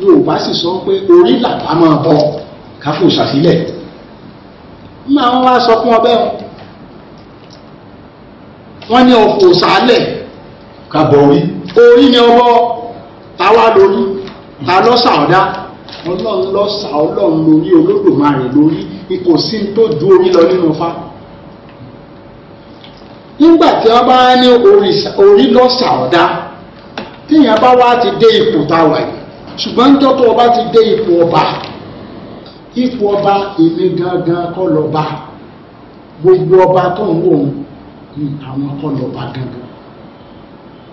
Yorùbá sì sọ pé orí làbá máa bọ káfò ṣàṣìlẹ̀. Máa ń wá sọ fún ọbẹ̀ wọn ní ọkọ̀ sálẹ̀ kábọ̀ orí. Orí ni ọbọ̀ táwa lórí ta lọ́sà ọ̀dá Ọlọ́run lọ́sà Ọlọ́run lórí Olódùmarè lórí kò sí tó ju orí lọ nínú Ifá. Nígbà tí wọ́n bá ní orí lọ́sà ọ̀dá tíyẹn bá wá ti dé ipò táwa yìí, ṣùgbọ́n níjọ́ tó o bá ti dé ipò ọba, ipò ọba èmi gangan kọ́ lọ́ba, gbogbo ọba tó ń wò ó àwọn kọ́ lọ́ba gangan,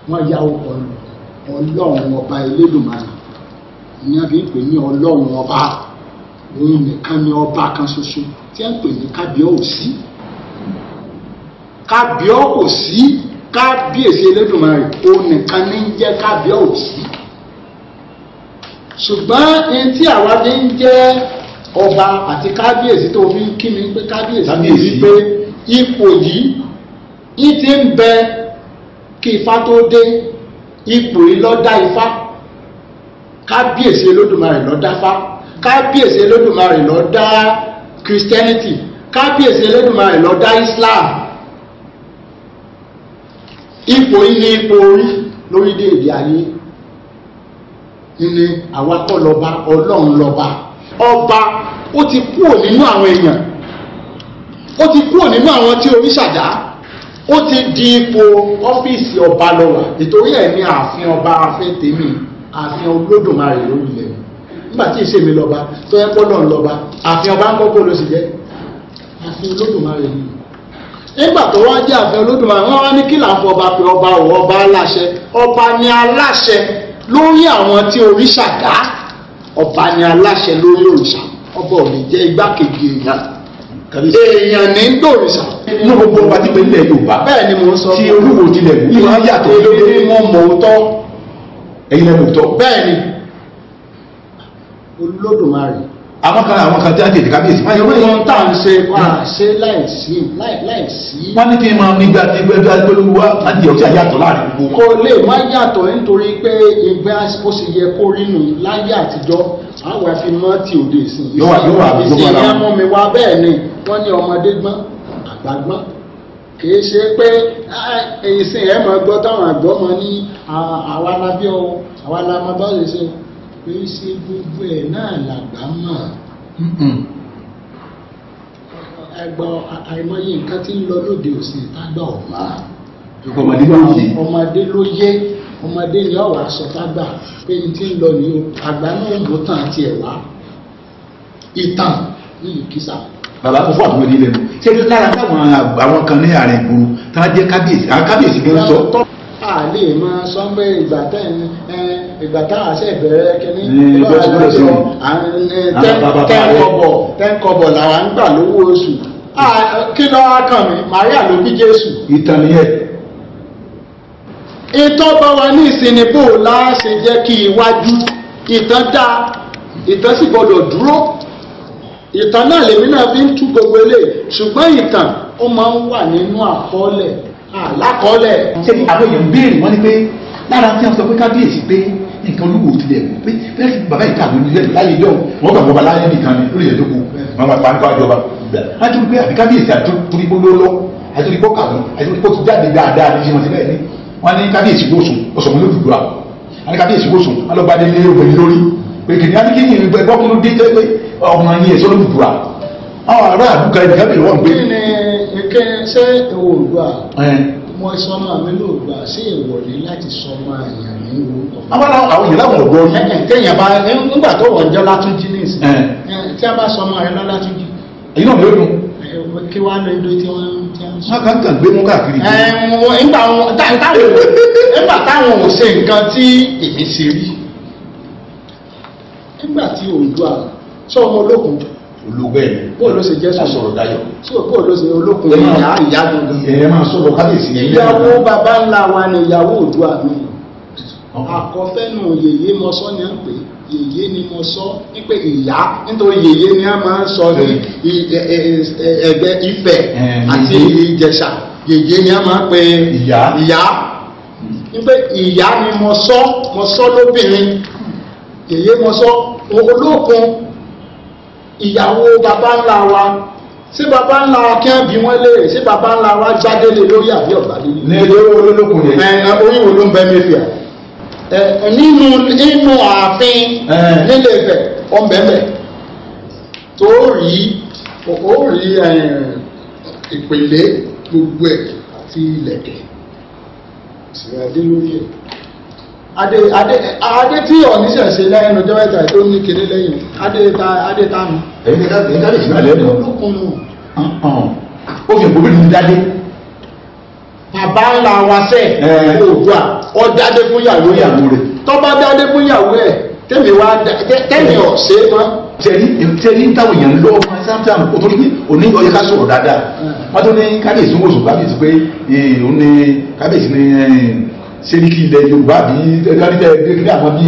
wọ́n yá Ọlọ́run ọba Elédùmarè ní a fi ń pè ní Ọlọ́run ọba, òun nìkan ni ọba kan ṣoṣo tí a ń pè ní kábíọ́ọ̀sí. Kábíọ́ọ̀sí, kábíyèsí Elédùmarè, òun nìkan ní ń jẹ́ kábíọ́ọ̀sí. Ṣùgbọ́n ẹni tí àwa fi ń jẹ́ ọba àti kábíyèsí tó fi ń kí mi pé kábíyèsí mi wípé ipò yìí yìí ti ń bẹ kí Ifá tó dé, ipò yìí ló dá Ifá, kábíyèsí Olódùmarè ló dá Ifá, kábíyèsí Olódùmarè ló dá Christianity, kábíyèsí Olódùmarè ló dá Islam. Ipò yìí ní ipò orí lórílẹ̀-èdè ayé ní àwa kọ́ lọ́ba, Ọlọ́run lọ́ba. Ọba ó ti kúrò nínú àwọn èèyàn, ó ti kúrò nínú àwọn tí orí ṣàdá, ó ti di ipò ọ́fíìsì ọba lọ́wọ́. Ìtorí ẹ̀ ní ààfin ọba afẹ́ tèmi, ààfin Olódùmarè lórí ilẹ̀. Nígbà tí ìṣe mi lọ́ba tó yẹ kọ́ lọ́n lọ́ba, ààfin ọba ń kọ́kọ́ ló sì jẹ́ ààfin Olódùmarè ni. Nígbà tó wá jẹ́ ààfin Olódùmarè, wọ́n wá ní kí là ń fọ ọba pé ọba ò ọba aláṣẹ, ọba ni aláṣẹ lórí àwọn tí òrìṣà dá, ọba ni aláṣẹ lórí òrìṣà, ọba ò lè jẹ́ igbákejì èèyàn, èèyàn ní ń dòrìṣà. Inú gbogbo ọba tí pẹ̀lú ilẹ̀ Yorùbá bẹ́ẹ̀ ni mò ń sọ tí Olúwo tilẹ̀ wù ìwà yàtọ̀ èmi ni mo mọ̀ ọ́ tọ́. Ẹ̀yin lẹ mọ̀ tọ́. Bẹ́ẹ̀ ni Olódùmarè. Àwọn kan tí a tètè kábíyèsí. Wọ́n tá à ń ṣe wá ṣe láìsí láìsí. Wọ́n ní kí n máa nígbà tí gbẹ́gbẹ́ agbẹ́lúwá láti ọ̀tí àyàtọ̀ láàrin gbogbo wọn. Kò lè má yàtọ̀ nítorí pé ìgbà ó sì yẹ kó rí nù láyé àtijọ́, àwọn àfi mọ́ ti òde ìsìn. Yóò wà gbogbo ìsìn ara yẹn mú mi wá bẹ́ẹ̀ ni wọ́n ní ọmọdé gbọ́n àgbà gbọ́n. Kìí ṣe pé ìsìn ẹ̀ máa gbọ́ táwọn àgbọ̀ mọ ní àwa la bí ọ, àwa la máa bá ṣe ṣe. Kìí ṣe gbogbo ẹ̀ náà làgbà mọ̀. Ẹgbọ́ àìmọye nǹkan tí ń lọ lóde òsì tágbà ọ̀ma. Ọmọdé ló yé. Ọmọdé ló yé, ọmọdé ni ọ̀wà sọ tágbà pé n ti ń lọ ní o, àgbà náà ń bò tán àti ẹ̀wá. Ìtàn ní ìkísà. Bàbá kò fún àtúnwé nílẹ̀ nù. Ṣé lára táwọn àwọn kan ní àárín ìgboro tá a jẹ́ kábíyèsí, àwọn kábíyèsí ló ń sọ. A lè máa sọ pé ìgbà tá a ṣe bẹ̀rẹ̀ kínní tẹ́ńkọ̀bọ̀ làwa ń gbà lówó oṣù. Kí ló wá kàn mí? Màríà ló bí Jésù. Ìtàn nìyẹn. Ìtàn bá wa ní ìsinmi bò láṣẹ jẹ́ kí iwájú ìtàn dá, ìtàn sì gbọdọ̀ dúró. Ìtàn náà lèmi náà fi ń tú gbogbo eléyìí, ṣùgbọ́n ìtàn ó máa ń wà nínú àkọọ́lẹ̀ àlákọọ́lẹ̀. Ṣé àwọn èèyàn béèrè wọ́n ní pé lára tí wọ́n sọ pé kábíyèsí pé nǹkan Olúwo tilẹ̀ wù pé bẹ́ẹ̀ sì bàbá ìka àwọn onílẹ̀ láyé ìjọ wọn kàn bọ́ba láyé nìkan ni lórí ìdókòwò wọn máa pa nípa ìjọba. Wọ́n ti rí pé àbí kábíyèsí àti torí pé ló lọ àti torí pé ó kàwé àti torí pé ó ti jáde dáadáa ní ìṣẹ́ wọn ti bẹ́ẹ̀ ni. Wọ́n ní kábíyèsí wòsùn ọ̀sọ̀mọ́ ló dùdú à. Wọ́n ní kábíyèsí wòsùn wọ́n lọ bá dé lé obìnrin lórí pé kìnìún á ní kí ni ẹgbẹ́ kí ló dé tẹ́ pé ọmọ yẹn èso ló dùdú à. Àwọn ará àdúgbò ẹnì kábíyèsí wọ́n gbé. Kí ni ike ṣé Oòduà mo sọ ọmọ mi lóògbà sí ìwọlé láti sọ ọmọ èèyàn ní orúkọ. Àwọn èèyàn láwọn ọ̀dọ́ yìí. Téèyàn bá nígbà tó wọ̀ ń jẹ́ Látúnjí ní ìsìn. Tí a bá sọ ọmọ rẹ lọ́látúnjí. Èyí náà ló dùn. Kí wàá lọ ibi tí wọ́n ti ń sọ. Wọ́n kàn kàn gbé mú káàkiri. Nígbà táwọn ò ṣe nǹkan tí èmi ṣe rí. Nígbà tí Oòduà sọ ọmọ olókun. Olùgbẹ́ ẹ̀ bó ló ṣe jẹ́ sọ̀rọ̀ dayọ̀. Bó ló ṣe olókun ìyá ìyá gangan. Ẹ máa sọ̀rọ̀ kábíyèsí yẹn. Ìyàwó bàbá ńlá wa ni ìyàwó Oòduà mi. Àkọ́fẹ́nu yèyé mọ́sọ́ ni à ń pè yèyé ni mo sọ wípé ìyá nítorí yèyé ni a máa ń sọ ní ẹgbẹ́ Ifẹ̀ àti Ìjẹ̀ṣà, yèyé ni a máa ń pè ìyá wípé ìyá ni mo sọ, mo sọ lóbìnrin. Yèyé Mọ́sọ́ Olókun, ìyàwó baba ńlá wa. Ṣé baba ńlá wa kí wọ́n bí wọ́n léèrè, ṣé baba ńlá wa jáde lé lórí àbí ọ̀gbádé? Ní ilé Olókun yẹn. Ẹ orí wo ló ń bẹ mẹ́fìà? Ẹ nínú ààfin nílé Ifẹ̀ ọ̀nbẹ̀ẹ̀bẹ̀ tó rí ó rí ìpele gbogbo ẹ̀ àti ìlẹ̀kẹ̀ sì adé lórí ẹ̀. Adé adé adé tí Ọọ̀ni ṣẹ̀ṣẹ̀ lẹ́yìn ọjọ́ mẹ́ta tó ní kinní lẹ́yìn adé ta adé tánu. Ẹ̀yin ní kábíyèsí náà lẹ́nu. Olókun nù. Ó fi ìgbòmí ní dádé. Bàbá ńlá wa sẹ́ Oòduà ó dádé fún ìyàwó rẹ̀. Tó bá dádé fún ìyàwó ẹ̀ tẹ́mi wá tẹ́mi ọ̀sẹ̀ mọ́. Tẹ́rí táwọn èèyàn lọ ọmọ sáńtàn kó tó ní òní ó yẹ ká sọ̀rọ̀ dáadáa. Wọ́n tún ní kábíyèsí ń wòsàn kábíyèsí pé òun ní kábíyèsí ní sẹ́ríkì ilẹ̀ Yorùbá bí ẹgbẹ́ ní àwọn bí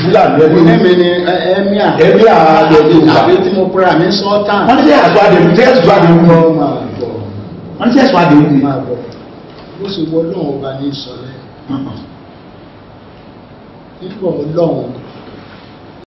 Fúlàní ẹgbẹ́ Èmi ni ẹ̀míà. Ẹ̀míà ilẹ̀ Yorùbá. Àbí tí mo pera mi sọ́tàn. Wọ́n ní sẹ́ àtọ́ àdéhùn sẹ́ àtọ́ àdéhùn ni. Wọ́n ní sẹ́ àtọ́ àdéhùn ni. Bó ṣe wọ Ọlọ́run ọba ní ìsọ̀lẹ̀. Nígbà Ọlọ́run